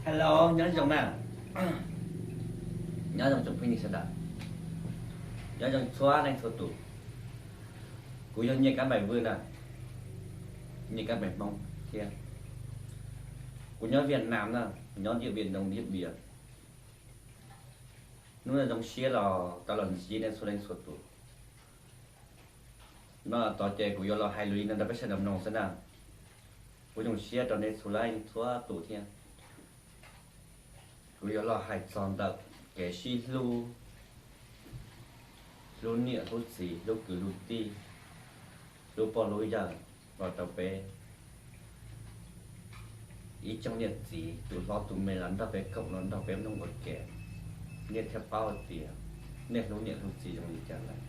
Hello, nyob zoo na. Nyob zoo tsoom phooj ywg sawv daws, nyob zoo txhua leej txhua tus. Kuv yog Nyiaj Kab Npaim Vwj na, Nyiaj Kab Npaim Hmoob thiab. Kuv nyob Việt Nam na, nyob Điện Biên, Điện Biên. Hnub no zoo siab los tau los ntsib nej txhua leej txhua tus. No tod ces kuv yuav los hais lus li no rau peb sawv daws mloog xwb na. Kuv zoo siab rau nej txhua leej txhua tus thiab. Kuv yuav los hais txog ntawm kev sib hlub, hlub niam hlub txiv, hlub kwv hlub tij, hlub pog hlub yawg los rau peb ib tsoom niam txiv tus hlob tus me los nrog peb koom los nrog peb mloog ua ke. Nej thiaj paub hais tias nej hlub niam hlub txiv zoo li cas lawm.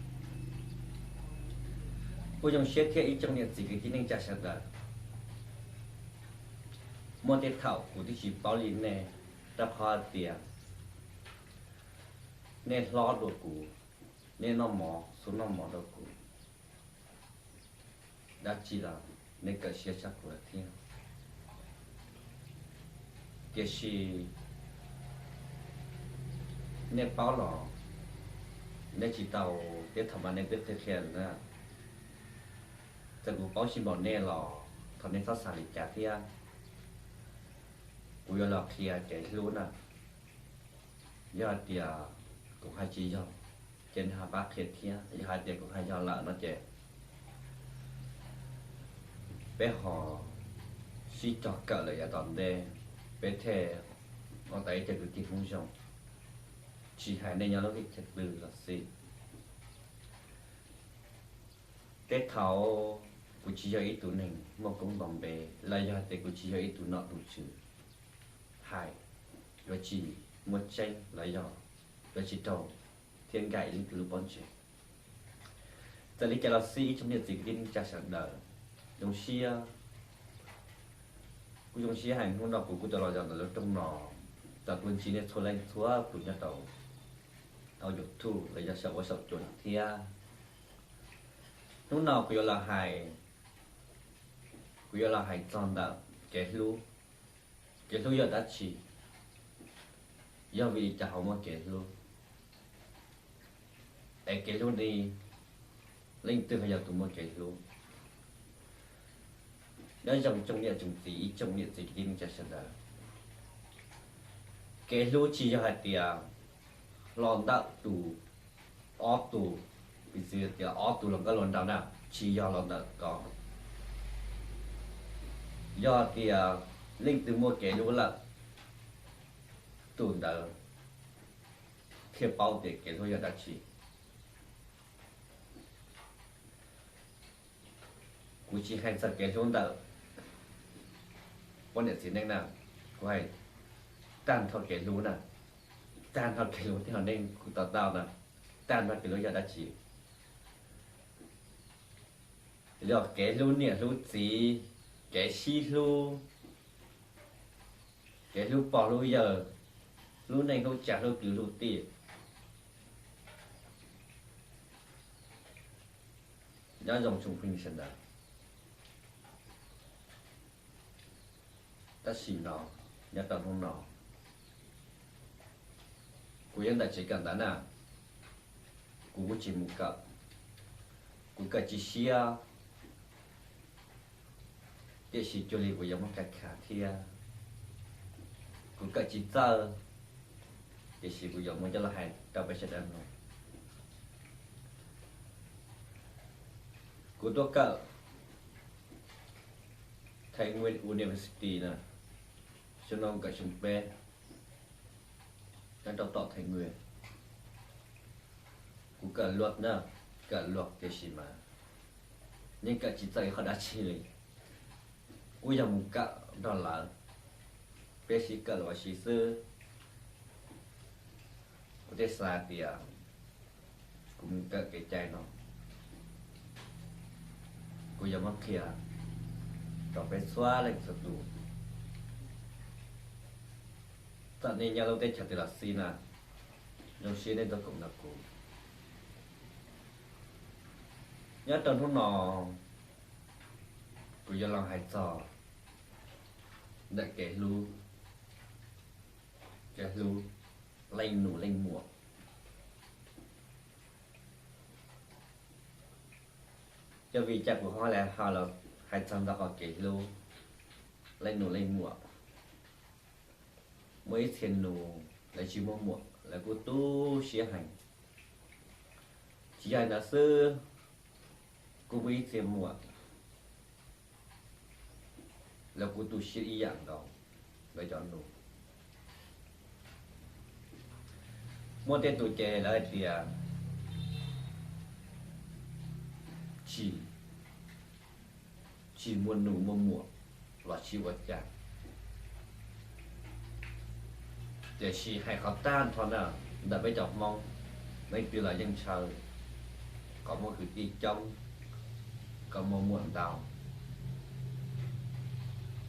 Kuv zoo siab thiab ib tsoom niam txiv kwv tij neej tsa sawv daws. Muaj tej thaum kuv twb tsis paub li nej, rau qhov hais tias nej hlob dua kuv, nej noj mov xub noj mov rau kuv, dab tsi los nej kawm siab tshaj kuv lawm thiab. Tiam sis nej paub los nej tsis tau, tej thaum mas nej twb qhia qhia lawm na. Txawm kuv paub tsis npaum nej los thov nej txhob xav li cas thiab. Kuv yuav los qhia kev hlub na. Yog hais tias kuv hais tsis yog ces nej ho pab qhia thiab, yog hais tias kuv hais yog lawm no ces peb ho sib cog kawm lawm yav tom ntej, peb thiaj ua tau ib co kwv tij Hmoob zoo, tsis hais nej nyob lub teb chaws twg los xij. Tej thaum kuv tsis yog ib tug neeg muaj koob nto npe, los yog tias kuv tsis yog ib tug nom tus tswv hais, yuav tsis muaj tseeb los yog yuav tsis raug thiab nkaim ib leej twg lub pob ntseg. Txawm li cas los xij ib tsoom niam txiv kwv tij neej tsa sawv daws, zoo siab. Kuv zoo siab heev hnub no kuv kuj tau los zov ntawm lub rooj no, tau tuaj ntsib nej txhua leej txhua tus nyob rau hauv YouTube los yog saum huab saum cua no thiab. Hnub no kuv yuav los hais, kuv yuav los hais txog ntawm kev hlub. Kev hlub yog dab tsi? Yog vim li cas ho muaj kev hlub? Es kev hlub ni, leej twg ho yog tus muaj kev hlub? Nyob zoo tsoom niam tsoom txiv, ib tsoom niam txiv kwv tij neej tsa sawv daws, kev hlub tsis yog hais tias hlo ntawm tus ob tug, piv txwv tias ob tug hluas nkauj hluas nraug na, tsis yog los ntawm ko. Yog tias leej twg muaj kev hlub lawm, tus ntawd thiaj paub tias kev hlub yog dab tsi. Kuv tsis hais txog kev hlub ntawm poj niam txiv neej na, kuv hais tag nrho kev hlub na, tag nrho kev hlub tej hom neeg kuv tau taug na, tag nrho kev hlub yog dab tsi? Yog kev hlub niam hlub txiv, kev sib hlub, kev hlub pog hlub yawg, hlub neej hlub tsa, hlub kwv hlub tij. Nyob zoo tsoom phooj ywg sawv daws, tab sis no, nyob rau hnub no, kuv yog ntawm tsev kawm ntawv na, kuv kuj tsis mus kawm, kuv kawm tsis siab, tiam sis cuag li kuv yuav muab kha kha thiab. Kuv kawm tsis txawj, tiam sis kuv yuav muab coj los hais rau peb sawv daws mloog. Kuv tuaj kawm Thái Nguyên University na, xyoo no kawm xyoo peb nyob rau tom Thái Nguyên. Kuv kawm luật na, kawm luật tiam sis mas yeej kawm tsis txawj ib qho dab tsi li. Kuj yog mus kawm nrog lawv, peb sib kawm los ua si xwb. Kuv thiaj xav tias kuv mus kawm kev cai no, kuv yuav muab qhia rau peb txhua leej txhua tus. Txawm nej nyob lub teb chaws twg los xij na, zoo siab nej tuaj koom nrog kuv. Nyob rau hnub no, kuv yuav los hais txog ntawm kev hlub. kev hlub leej nus leej muam. Yog vim li cas kuv ho hais los hais txog ntawm qhov kev hlub leej nus leej muam. Muaj ib txhia nus lawv tsis muaj muam lawv kuj tu siab heev. Tsis yog li ntawd xwb, kuj muaj ib txhia muam lawv kuj tu siab ib yam nkaus lawv cov nus. Muaj tej tus ces lawv hais tias tsis, tsis muaj nus muaj muam los tsis ua cas. Tiam sis hais qhov tag nrho na, ntawm peb cov Hmoob, leej twg los yeej ntshaw kom muaj kwv tij coob, kom muaj muam ntau.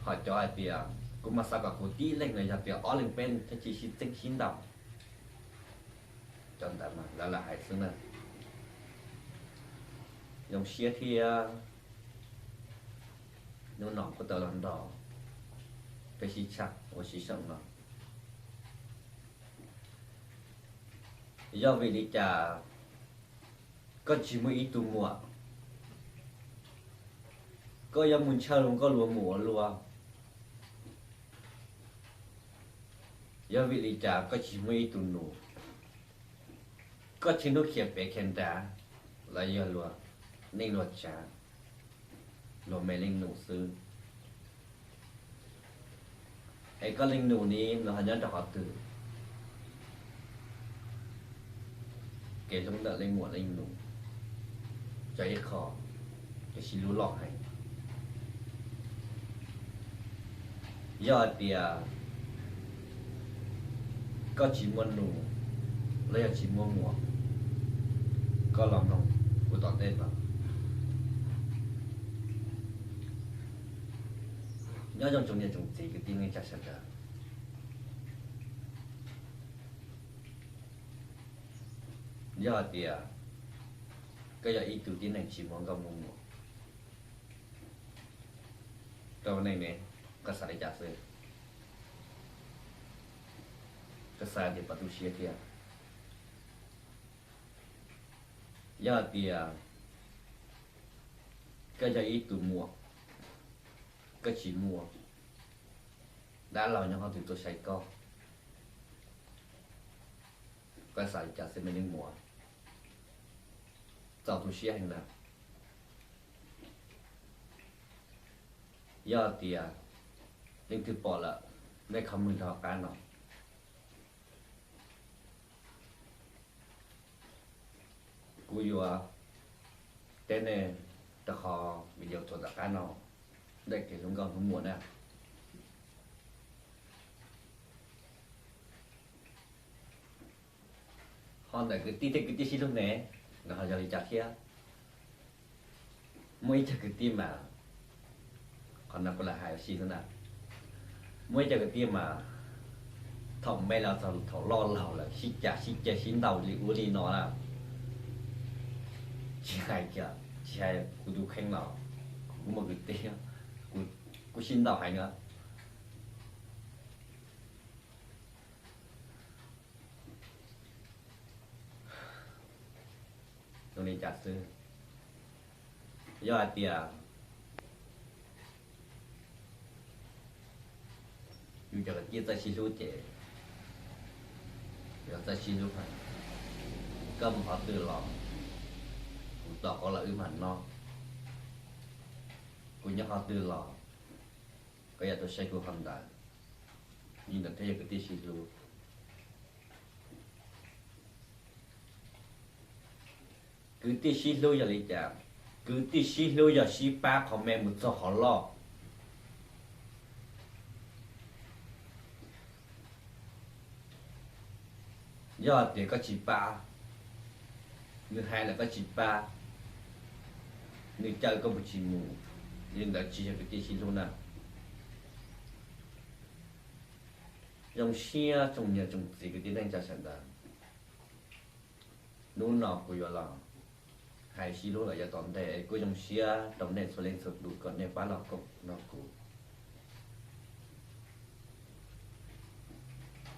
Ho cov hais tias kuv mas xav kom kuv tib leeg no yog tias ob leeg peb leeg thiaj tsis sib txeeb sib ntaus, cov ntawd mas lawv lam hais xwb na. Zoo siab thiab, hnub no kuv tau los nrog peb sib tham ua si saum no. Yog vim li cas koj tsis muaj ib tug muam, koj yuav mus ntshaw hluas nkauj hluas nraug ua luaj? Yog vim li cas koj tsis muaj ib tug nus, koj tsis hnub khiav pem khiav nrad los yog luag neej luag tsav, luag me leej nus xwb? Es koj leej nus ni nws ho nyob rau qhov twg? Kev hlub ntawm leej muam leej nus yog ib qho kev sib hlub loj heev. Yog hais tias koj tsis muaj nus los yog tsis muaj muam, koj los mloog kuv tom ntej no. Nyob zoo tsoom niam tsoom txiv kwv tij neej tsa sawv daws. Yog hais tias koj yog ib tug tib neeg tsis muaj nkauj muaj muam rau neej ne, koj xav li cas xwb? Koj xav tias puas tu siab thiab? Yog hais tias koj yog ib tug muam, koj tsis muaj, dab laug nyob qhov twg tuaj saib koj, koj xav li cas xwb me leej muam? Txaus tu siab heev na. Yog tias leej twg pom lawm, nej comment rau hauv qab no. Kuv yuav teb nej rau qhov video txuas tom qab no, ntawm kev hlub nkauj hlub muam na. Ho ntawm kwv tij thiab kwv tij sib hlub ne, nws ho yog li cas thiab? Muaj ib co kwv tij mas, qhov no kuv lam hais ua si xwb na, muaj ib co kwv tij mas thaum me los txog thaum loj laug lawm sib cav sib ceg sib ntaus li ub li no na. Tsis hais kiag, tsis hais kuv tus kheej los, kuv kuj muaj kwv tij, kuv sib ntaus heev na. Zoo li cas xwb, yog hais tias yus cov kwv tij txawj sib hlub ces yus txawj sib hlub heev. Koj mus qhov twg los kuv tos koj los wb mam noj, kuv nyob qhov twg los koj yuav tau saib kuv qhov ntawd. Li ntawd thiaj yog kwv tij sib hlub. Kwv tij sib hlub yog li cas? Kwv tij sib hlub yog sib pab qhov me mus txog qhov loj. Yog tias koj tsis pab, nws hais lawm koj tsis pab, nws caw koj mus tsis mus, li ntawd tsis yog kwv tij sib hlub na. Zoo siab tsoom niam tsoom txiv kwv tij neej tsa sawv daws, hnub no kuv yuav los hais sib hlub los yav tom ntej, kuj zoo siab rau nej txhua leej txhua tus kom nej pab los koom nrog kuv.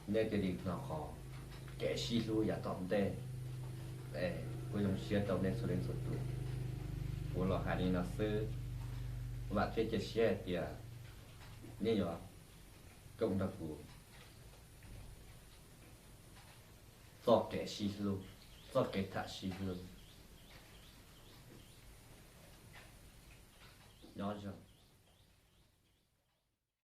Nej thiaj li hnov qhov kev sib hlub yav tom ntej. Kuv zoo siab rau nej txhua leej txhua tus. Kuv los hais li no xwb, vam thiab cia siab hais tias nej yuav koom nrog kuv txoj kev sib hlub, txoj kev tham sib hlub. Nyob zoo.